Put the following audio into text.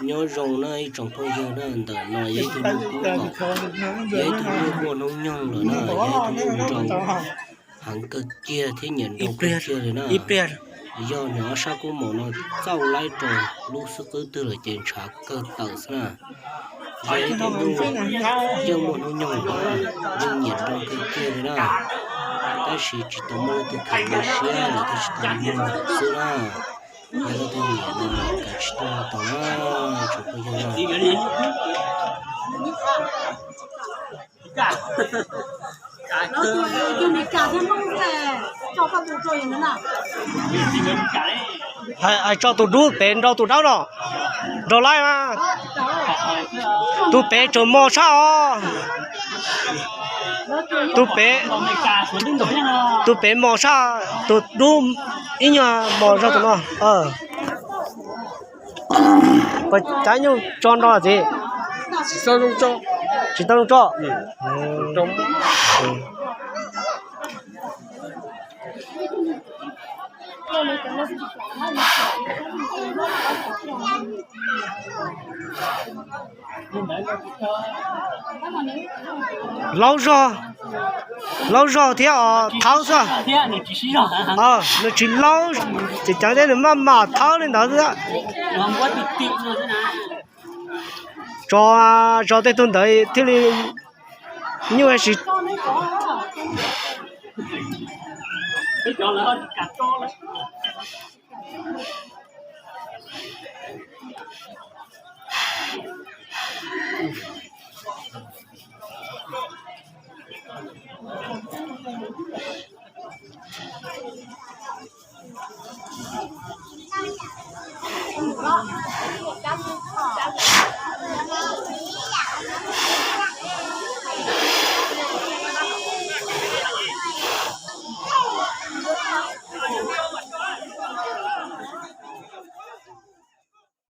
Nyob zoo na ib tsoom phooj ywg na, ntawm no yog ib tug nyuj kub, yog ib tug nyuj muaj hnub nyoog lawm na, yog ib tug nyuj nrau heev kawg kiag thiab nyiam nrau kawg kiag li na. Yog nws ob sab kub maum no txauj laib rau lub xub qwb twg lawm ces ntshav kawg tawm xwb na. Yog ib tug nyuj yeej muaj hnub nyoog lawm, yeej nyiam nrau kawg kiag li na. Tab sis tsis tau muaj leej twg khaws nrau siab los thiaj tsis tau muag xwb na. Yog leej twg nyiam no kav tsij tuaj tau na, tsoom phooj ywg na. Hais tso tus dub pem nrau tus dawb no, nrau laib mas. Tus pem tseem mos tshaj os. Tus pem, tus pem mos tshaj, tus dub ib nyuag mos zog tus no. Puas cov nyuj tso nrau txiv? Tsis tau zoo tso. Laub zog, laub zog thiab os, thawb xwb. Nws tsis laub, ces cov thiab nws maj mam thawb li ntawd xwb. Tso, tso tej tug ntawd thiaj li nyuj si.